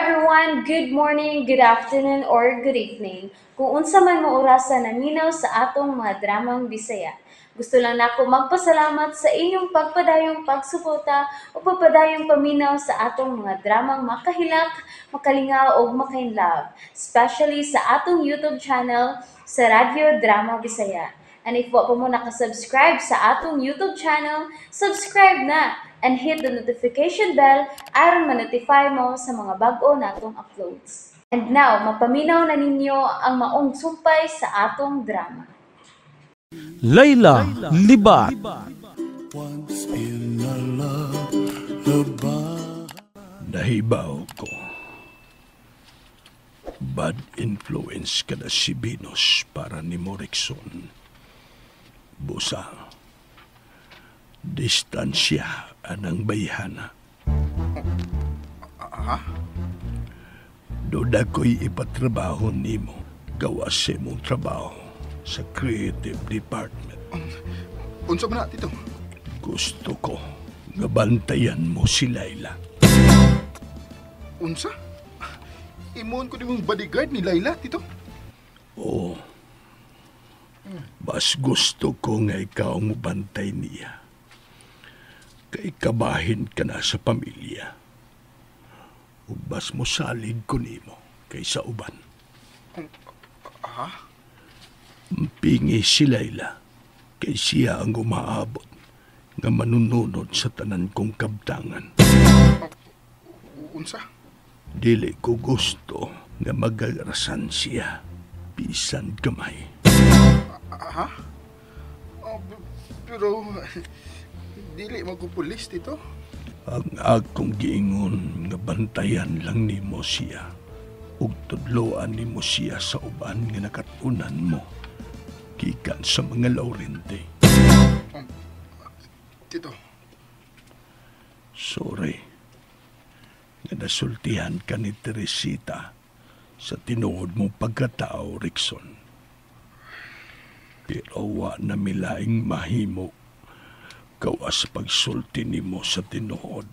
Everyone! Good morning, good afternoon, or good evening. Kung unsa man mo orasa naminaw sa atong mga dramang Bisaya. Gusto lang nako magpasalamat sa inyong pagpadayong pagsuporta o pagpadayong paminaw sa atong mga dramang makahilak, makalingaw ug makainlove, especially sa atong YouTube channel sa Radyo Drama Bisaya. And if wa pa mo nakasubscribe sa atong YouTube channel, subscribe na and hit the notification bell aron ma-notify mo sa mga bag-o natong uploads. And now, mapaminaw na ninyo ang maong sumpay sa atong drama. Layla Libat. Once in a lullaby. Nahibaw ko. Bad influence ka na si Venus para ni Morrison. Busa. Distansya anang bayhana. Duda ko'y ipatrabaho nimo. Gawas sa imong trabaho sa creative department. Unsa man na, Tito? Gusto ko nga bantayan mo si Layla. Unsa? Imon ko nimong bodyguard ni Layla, Tito? Oo. Mas gusto ko nga ikaw ang mubantay niya. Kay kabahin ka na sa pamilya. Ug mas mosalig ko nimo kaysa uban. Ha? Pingi si Layla kay siya ang umaabot nga manununod sa tanan kong kabtangan. Unsa? Dili ko gusto nga magarasan siya bisan gamay. Ha? Oh, pero dili man ko pulis, Tito. Ang akong giingon nga bantayan lang nimo siya ug tudloan nimo siya sa uban nga nakatunan mo gikan sa mga Laurente. Tito, Sorry nga nasultihan ka ni Teresita sa tinuod mong pagkatao, Rickson. Pero wa na milaing mahimo gawas pagsulti nimo sa tinuod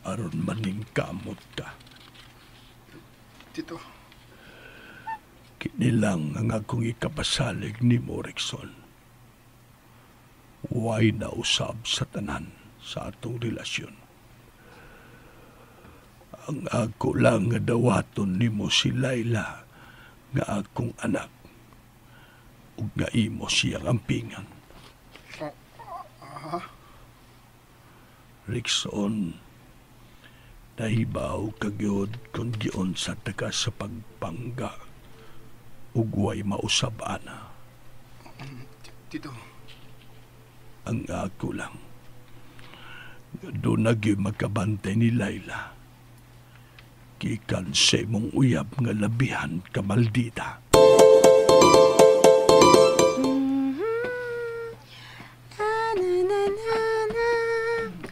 aron maningkamot ka. Tito, Kini lang ang akong ikapasalig nimo, Rickson. Way na usab sa tanan sa atong relasyon. Ang ako lang nga dawaton nimo si Layla nga akong anak ug nga imo siyang ampingan. Rickson, nahibaw ka gyud kung giunsa ta ka sa pagpangga ug way mausab ana. Tito, Ang ako lang nga duna gyud magkabantay ni Layla gikan sa imong uyab nga labihan ka maldita.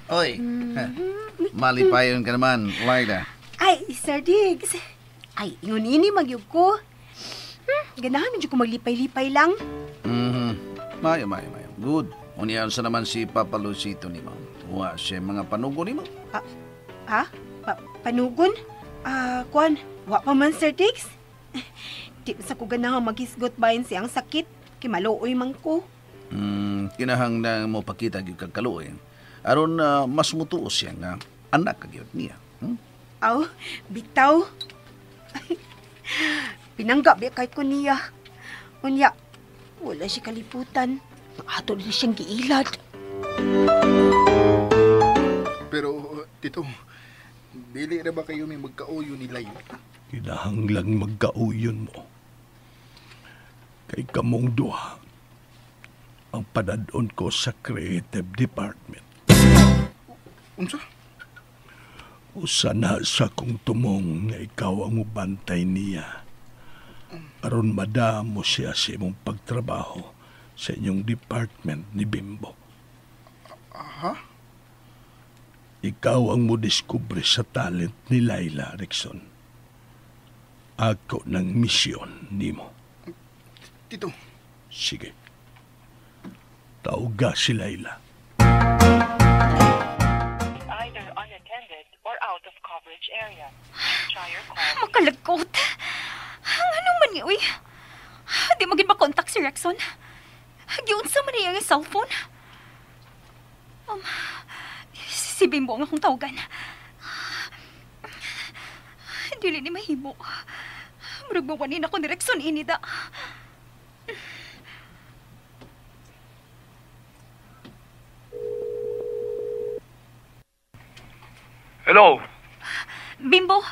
Oy, malipayon ka naman, Layla. Ay, Sir Diggs. Ay, ingon ini magyug ko. Ganahan medyo ko maglipay-lipay lang. Mayo, mayo, mayo. Good. Unya sa naman si Papa Lucito nimo? Wa siya mga panugo nimo? Ha? Panugon? Ah, kuan, wa pa man, Sir Diggs. Di sa ko ganahan maghisgot bahin siyang sakit. Kay maluoy man ko. Kinahanglan mo pakita gyud kag kaluoy. Aron mas mutuo siya nga anak ka gyud niya. Aw, bitaw. Pinangga ba kay ko niya. Unya, wala siya kaliputan. Ato na siyang giilad. Pero Tito, dili na ba kayo may magkauyo ni Layla? Kinahanglang magkauyon mo. Kay kamong duha ang padadon ko sa creative department. Unsa? Usa na sa kong tumong nga ikaw ang mubantay niya. Aron madamo siya sa imong pagtrabaho sa inyong department ni Bimbo. Ha? Ikaw ang modiskubre sa talent ni Layla, Rickson. Ako ng misyon nimo. Tito, Sige. Tawga si Layla. Either unattended or out of coverage. Makalagkot. Ang ano man ni, uy. Di magin makontak si Rexon. Giunsa man niya ang cellphone. Si Bimbo ang akong tawagan. Dili ni mahimo. Murag mawanin ako ni Rexon inida. Hello. Bimbo,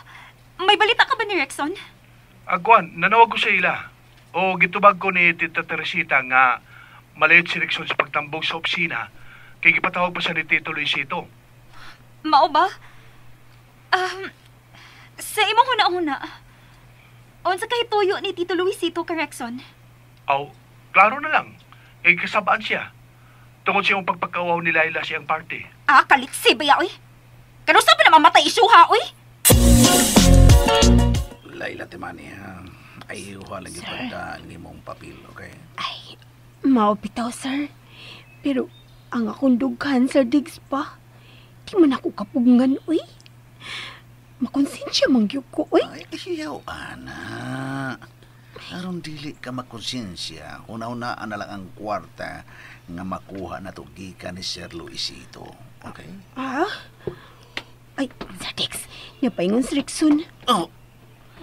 may balita ka ba ni Rexon? Agwan, nanawag ko sa ila. O gitubag ko ni Tita Teresita nga maliit si Rexon sa pagtambog sa opisina kay gipatawag pa siya ni Tito Luisito. Mao ba? Sa imong huna-huna, unsa kay tuyo ni Tito Luisito kay Rexon? Aw, klaro na lang. Kay kasabaan siya. Tungod siyang pagpagkawaw ni Laila siyang party. Ah, kalitsi ba ya, oy? Kanusa pa na mamatay isyuha, oy? Laila Timani, ha? Ay, wala gyud pagdaan nimong papel, okay? Ay, mao bitaw, sir. Pero ang akong dughan, Sir Diggs pa. Di man ako kapugngan, uy. Makonsensya man gyud ko, uy. Ay, iyaw, ana. Aron dili ka makonsensya, una-unaan na lang ang kwarta nga makuha na to gikan ni Sir Luisito. Okay? Ah? Ay, Sir Diggs, napaingon si Rexon. Oh,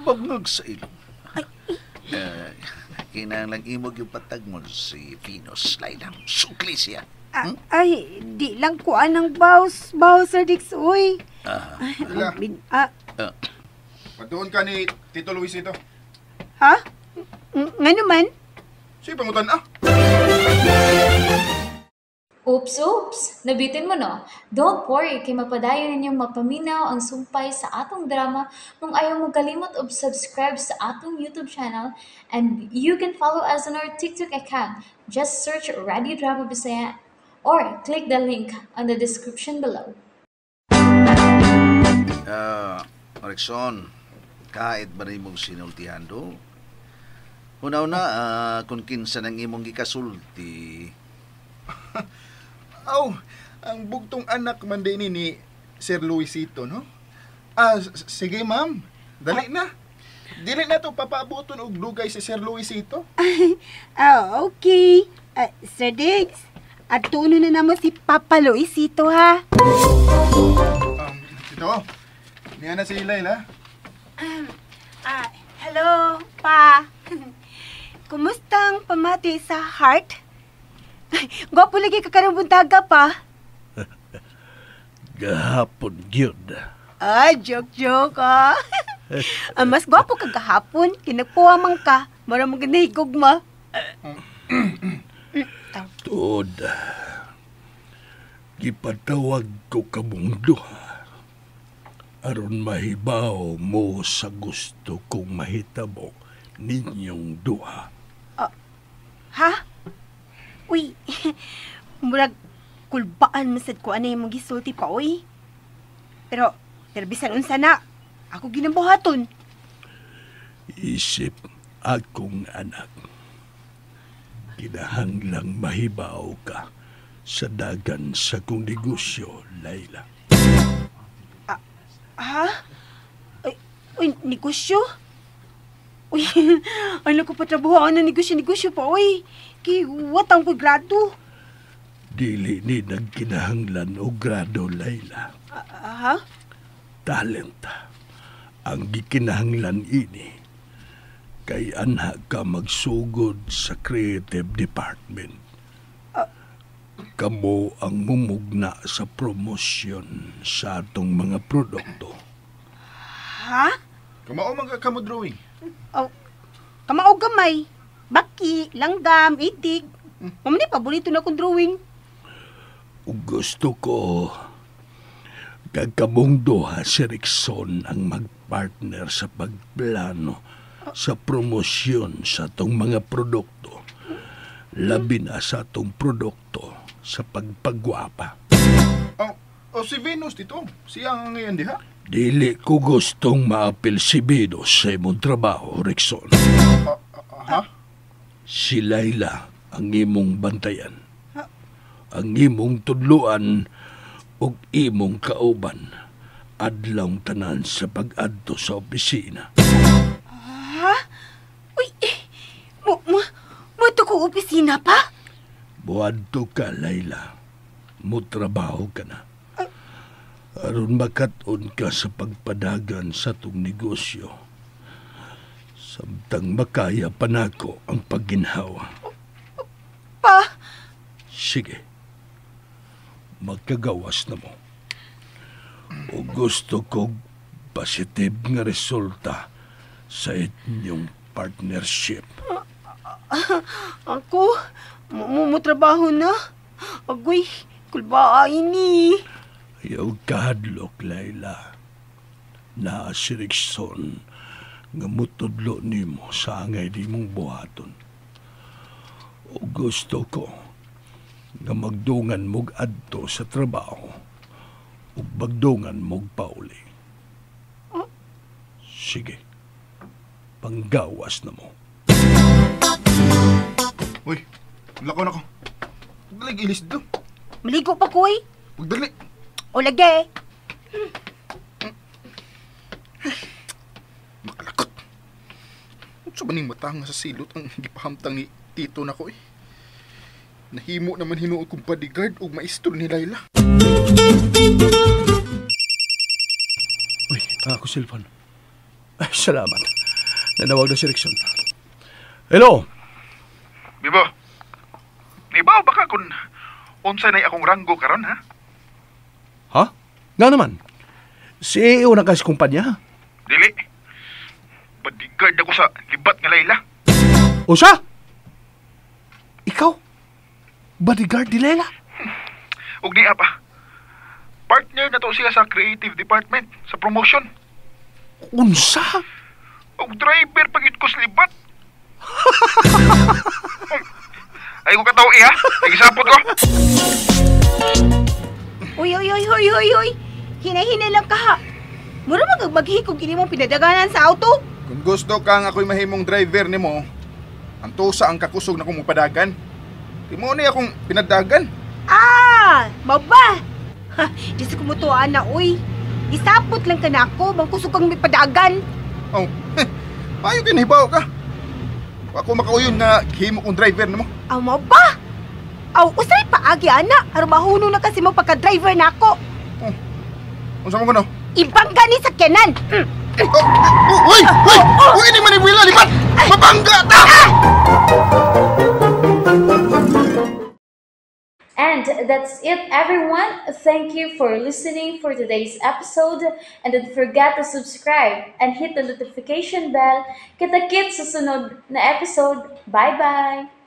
bagngag sa ilong. Ay, Kinahanglang imog yung patag mo si Venus, Laila. Sukli siya. Ay, di lang ko anang baws, Sir Diggs, uy. Ay, Laila. ah, Patuon ka ni Tito Luisito. ha? Nga naman? Sige, pangutan ah. Oops, oops! Nabitin mo no? Don't worry, kay mapadayon ninyong mapaminaw ang sumpay sa atong drama kung ayaw mo kalimot og subscribe sa atong YouTube channel, and you can follow us on our TikTok account. Just search Radio Drama Bisaya or click the link on the description below. Rexon, kahit ba rin mong sinultihan do? Una-una, kung kinsa ng imong gikasulti, Aw, ang bugtong anak man din ni Sir Luisito, no? Ah, sige ma'am. Dali na. Dili na to papaabuton og dugay si Sir Luisito. Ah, okay. Ah, Sir Diggs, at tuno na naman si Papa Luisito, ha? Tito, niya na si Laila. Ah, hello, pa. Kumusta ang pamati sa heart? Ay, gwapo lagi ka karong buntaga pa. Gahapon gyud. Ah, joke, joke, ah. Ah, mas gwapo ka gahapon. Kinagpuwa man ka. Mara mo ganahigog ma. Tuod. Gipatawag ko kamong duha. Aron mahibaw mo sa gusto kong mahitabo ninyong duha. Ha? Uy, murag kulbaan man sad ko anay mong gisulti pa, uy. Pero bisan unsa na, ako ginabuhaton. Isip akong anak. Kinahanglang mahibaw ka sa dagan sa kong negosyo, Laila. Ha? Ay, uy, negosyo? Uy, ay naku, patrabuhaan na negosyo-negosyo pa, uy. Kay, watang ko grado. Dili ni nagkinahanglan o grado, Laila. Ah, ha? Talent ang gikinahanglan ini. Kay anha ka magsugod sa creative department. Kamo ang mumugna sa promosyon sa atong mga produkto. Ha? Kamao man ka kamo drawing. Oh, kamao gamay. Baki, langgam, itik. Mamani, paborito na akong drawing. Ug gusto ko kagkamong duha si Rexon ang magpartner sa pagplano sa promosyon sa atong mga produkto. Labi na sa atong produkto sa pagpagwapa. Oh, oh, si Venus, Tito. Siya ang ngayon diha. Dili ko gustong maapil si Venus sa imong trabaho, Rexon. Ha? Si Laila ang imong bantayan. Ang imong tudluan ug imong kauban. adlawng tanan sa pag-adto sa opisina. Ha? Uy, eh, mo to ko opisina pa? Buadto ka, Layla. Mutrabaho ka na. Aron makat-on ka sa pagpadagan sa tong negosyo. Samtang makaya pa nako ang pagginhawa. Pa? Sige. Magkagawas na mo. O gusto kog positive nga resulta sa inyong partnership. Ako, mo trabaho na. Agoy, kulba ini. Ayaw kahadlok, Layla. Naa si Rickson nga mutudlo nimo sa angay di mong buhaton. O gusto ko nga magdungan mog adto sa trabaho ug magdungan mog pauli. Sige, panggawas na mo. Uy, lakaw na ko. Pagdali, ilis dito. Maligo pa ko eh. Pagdali. O lagi. Makalakot. Unsa ba ning mata nga sa silot ang gipahamtang ni Tito nako eh. Nahimo naman hinuon kong bodyguard ug maestro ni Layla. Uy, ako cellphone. Ay, salamat. Nanawag na si Rickson. Hello? Bibo. Nibaw baka kung unsa nay akong ranggo karon ha? Ha? Nga naman. CEO na kasi kumpanya. Dili. Bodyguard ako sa libat nga Layla. Usa? Ikaw? Bodyguard ni Layla? Ug niya pa. Partner na to siya sa creative department sa promotion. Unsa? Ug driver pag ko sa libat. Ay ko kataw ha. Nagisapot ko. Uy, uy, uy, uy, uy, uy. Hinay-hinay lang ka ha. Mura magagmaghikog kini mong pinadaganan sa auto. Kung gusto kang ako'y mahimong driver nimo, antusa ang kakusog na kong mupadagan. Di mo ni akong pinadagan. Ah, maba. Ha, di sa kumutuan na, uy. Isapot lang ka na ako, bangkusog kang may padagan. Oh, payo kinibaw ka. Ako makauyon nga himo kong driver nimo. Aw, maba. Aw, usay paagi, ana. Aron mahuno na kasi mo pagka-driver na ako. Oh, unsa man kuno? Ibang gani sa kenan. Oh, uy, uy, uy, ini man ni libat. Mabangga ta. And that's it, everyone. Thank you for listening for today's episode. And don't forget to subscribe and hit the notification bell. Kita-kits sa sunod na episode. Bye-bye!